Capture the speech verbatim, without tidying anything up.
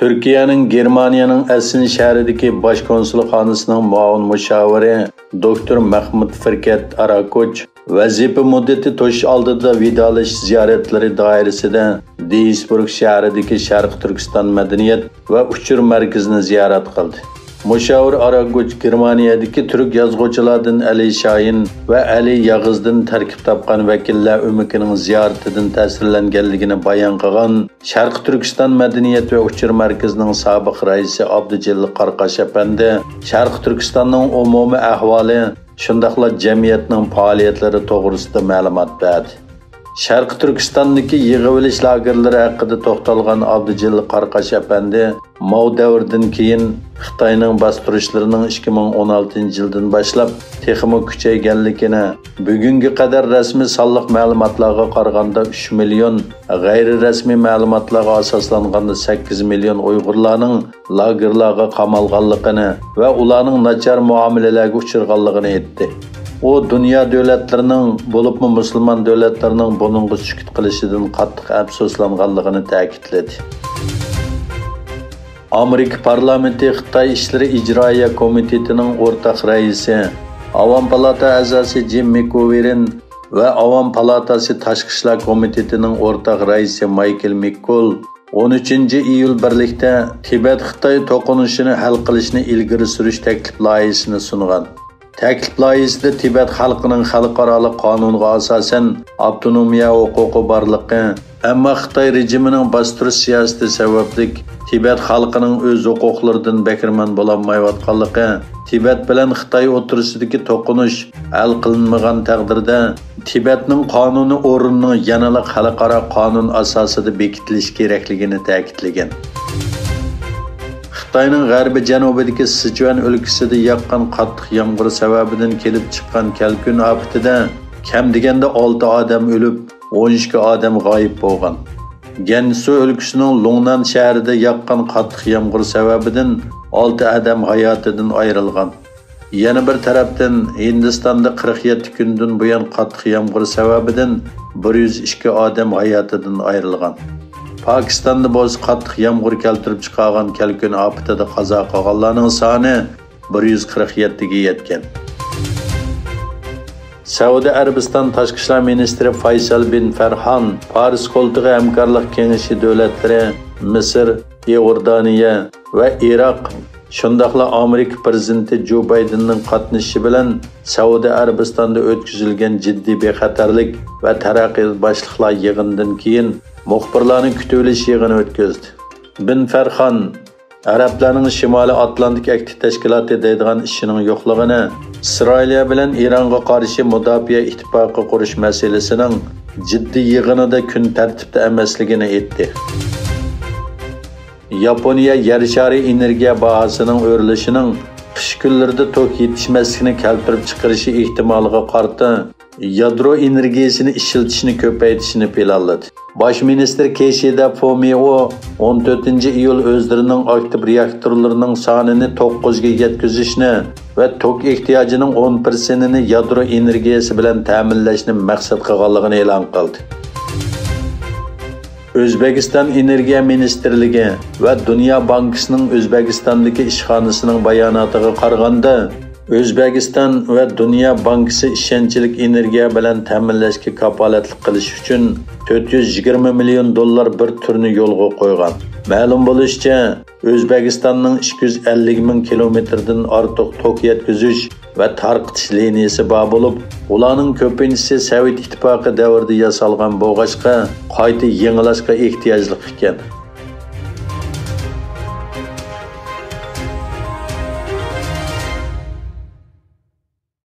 تۈركىيەنىڭ گېرمانىيەنىڭ ئەسسىن شەھىرىدىكى باش كونسۇلخانىسىنىڭ مۇئاۋىن مۇشاۋىرى دوكتور مەخمۇت فىركەت ئاراكوچ ۋەزىپە مۇددىتى توشۇش ئالدىدا ۋىدالىشىش زىيارەتلىرى دائىرىسىدە دۇيسبۇرگ شەھىرىدىكى شەرقىي تۈركىستان مەدەنىيەت ۋە ئۇچۇر مەركىزىنى زىيارەت قىلدى. مۇشاۋىر ئاراگوچ گېرمانىيەدىكى تۈرك يازغۇچىلاردىن ئەلى شاھىن ۋە ئەلى ياغىزدىن تەركىب تاپقان ۋەكىللەر ئۆمىكىنىڭ زىيارىتىدىن تەسىرلەنگەنلىكىنى بايان قىلغان شەرقىي تۈركىستان مەدەنىيەت ۋە ئۇچۇر مەركىزىنىڭ سابىق رەئىسى ئابدۇجېلىل قاراقاش ئەپەندى شەرقىي تۈركىستاننىڭ ئومۇمىي ئەھۋالى، شۇنداقلا جەمئىيەتنىڭ پائالىيەتلىرى توغرىسىدا مەلۇمات بەردى. شەرقىي تۈركىستاندىكى يىغىۋېلىش لاگېرلىرى ھەققىدە توختالغان ئابدۇجېلىل قاراقاش ئەپەندى، ماۋ دەۋرىدىن كېيىن خىتاينىڭ باستۇرۇشلىرىنىڭ ئىككى مىڭ ئون ئالتىنچى يىلدىن باشلاپ تېخىمۇ كۈچەيگەنلىكىنى، بۈگۈنگە قەدەر رەسمىي سانلىق مەلۇماتلارغا قارىغاندا ئۈچ مىليون، غەيرىي رەسمىي مەلۇماتلارغا ئاساسلانغاندا سەككىز مىليون ئۇيغۇرلارنىڭ لاگېرلارغا قامالغانلىقىنى ۋە ئۇلارنىڭ ناچار مۇئامىلىلەرگە ئۇچرىغانلىقىنى ئېيتتى. ئۇ دۇنيا دۆلەتلىرىنىڭ، بولۇپمۇ مۇسۇلمان دۆلەتلىرىنىڭ بۇنىڭغا سۈكۈت قىلىشىدىن قاتتىق ئەپسۇسلانغانلىقىنى تەكىتلىدى. ئامېرىكا پارلامېنتى خىتاي ئىشلىرى ئىجرائىيە كومىتېتىنىڭ ئورتاق رەئىسى، ئاۋام پالاتا ئەزاسى جىم مىكوۋېرن ۋە ئاۋام پالاتاسى تاشقى ئىشلار كومىتېتىنىڭ ئورتاق رەئىسى مايكل مىككول ئون ئۈچىنچى ئىيۇل بىرلىكتە تىبەت-خىتاي توقۇنۇشىنى ھەل قىلىشنى ئىلگىرى سۈرۈش تەكلىپ لايىھىسىنى سۇنغان. تەكلىپ لايىھىسىدە تىبەت خەلقىنىڭ خەلقئارالىق قانۇنغا ئاساسەن ئاپتونومىيە ھوقۇقى بارلىقى، ئەمما خىتاي رېجىمىنىڭ باستۇرۇش سىياسىتى سەۋەبلىك تىبەت خەلقىنىڭ ئۆز ھوقۇقلىرىدىن بەھرىمەن بولالمايۋاتقانلىقى، تىبەت بىلەن خىتاي ئوتتۇرىسىدىكى توقۇنۇش ھەل قىلىنمىغان تەقدىردە، تىبەتنىڭ قانۇنىي ئورنىنىڭ يەنىلا خەلقئارا قانۇن ئاساسىدا بېكىتىلىشى كېرەكلىكىنى تەكىتلىگەن. خىتاينىڭ غەربىي جەنۇبىدىكى سىچۈەن ئۆلكىسىدە ياغقان قاتتىق يامغۇر سەۋەبىدىن كېلىپ چىققان كەلكۈن ئاپىتىدە كەم دېگەندە ئالتە ئادەم ئۆلۈپ، ئون ئىككى ئادەم غايىب بولغان. گەنسۇ ئۆلكىسىنىڭ لۇڭنەن شەھىرىدە ياغقان قاتتىق يامغۇر سەۋەبىدىن ئالتە ئادەم ھاياتىدىن ئايرىلغان. يەنە بىر تەرەپتىن، ھىندىستاندا قىرىق يەتتە كۈندىن بۇيان قاتتىق يامغۇر سەۋەبىدىن بىر يۈز ئىككى ئادەم ھاياتىدىن ئايرىلغان. پاكىستاندا بولسا قاتتىق يامغۇر كەلتۈرۈپ چىقارغان كەلكۈن ئاپىتىدە قازا قىلغانلارنىڭ سانى بىر يۈز قىرىق يەتتىگە يەتكەن. سەئۇدى ئەرەبىستان تاشقى ئىشلار مىنىستىرى فايسال بىن فەرھان پارس قولتۇقى ھەمكارلىق كېڭىشى دۆلەتلىرى مىسىر، ئىئوردانىيە ۋە ئىراق، شۇنداقلا ئامېرىكا پىرېزىدېنتى جو بايدېننىڭ قاتنىشىشى بىلەن سەئۇدى ئەرەبىستاندا ئۆتكۈزۈلگەن جىددىي بىخەتەرلىك ۋە تەرەققىيات باشلىقلار يىغىنىدىن كېيىن مۇخبىرلارنى كۈتۈۋېلىش يىغىنى ئۆتكۈزدى. بىن فەرھان ئەرەبلەرنىڭ شىمالىي ئاتلانتىك ئەھدى تەشكىلاتى دەيدىغان ئىشىنىڭ يوقلۇقىنى، ئىسرائىلىيە بىلەن ئىرانغا قارشى مۇداپىئە ئىتتىپاقى قۇرۇش مەسىلىسىنىڭ جىددىي يىغىنىدا كۈن تەرتىپتە ئەمەسلىكىنى ئېيتتى. ياپونىيە يەر شارى ئېنېرگىيە باھاسىنىڭ ئۆرلىشىنىڭ قىش كۈنلىرىدە توك يېتىشمەسلىكىنى كەلتۈرۈپ چىقىرىشى ئېھتىمالىغا قارىتا، يادرو ئېنېرگىيەسىنى ئىشلىتىشنى كۆپەيتىشنى پىلانلىدى. باش مىنىستىر كىشىدا فۇمىئو ئون تۆتىنچى ئىيۇل ئۆزلىرىنىڭ ئاكتىپ رېئاكتورلىرىنىڭ سانىنى توققۇزغا يەتكۈزۈشنى ۋە توك ئېھتىياجىنىڭ ئون پىرسەنتىنى يادرو ئېنېرگىيەسى بىلەن تەمىنلەشنى مەقسەت قىلغانلىقىنى ئېلان قىلدى. ئۆزبېكىستان ئېنېرگىيە مىنىستىرلىكى ۋە دۇنيا بانكىسىنىڭ ئۆزبېكىستاندىكى ئىشخانىسىنىڭ باياناتىغا قارىغاندا، ئۆزبېكىستان ۋە دۇنيا بانكىسى ئىشەنچلىك ئېنېرگىيە بىلەن تەمىنلەشكە كاپالەتلىك قىلىش ئۈچۈن تۆت يۈز يىگىرمە مىليون دوللار بىر تۈرنى يولغا قويغان. مەلۇم بولۇشىچە، ئۆزبېكىستاننىڭ ئىككى يۈز ئەللىك مىڭ كىلومېتىردىن ئارتۇق توك يەتكۈزۈش ۋە تارقىتىش لىنىيىسى بار بولۇپ، ئۇلارنىڭ كۆپىنچىسى سوۋېت ئىتتىپاقى دەۋرىدە ياسالغان بولغاچقا، قايتا يېڭىلاشقا ئېھتىياجلىق ئىكەن.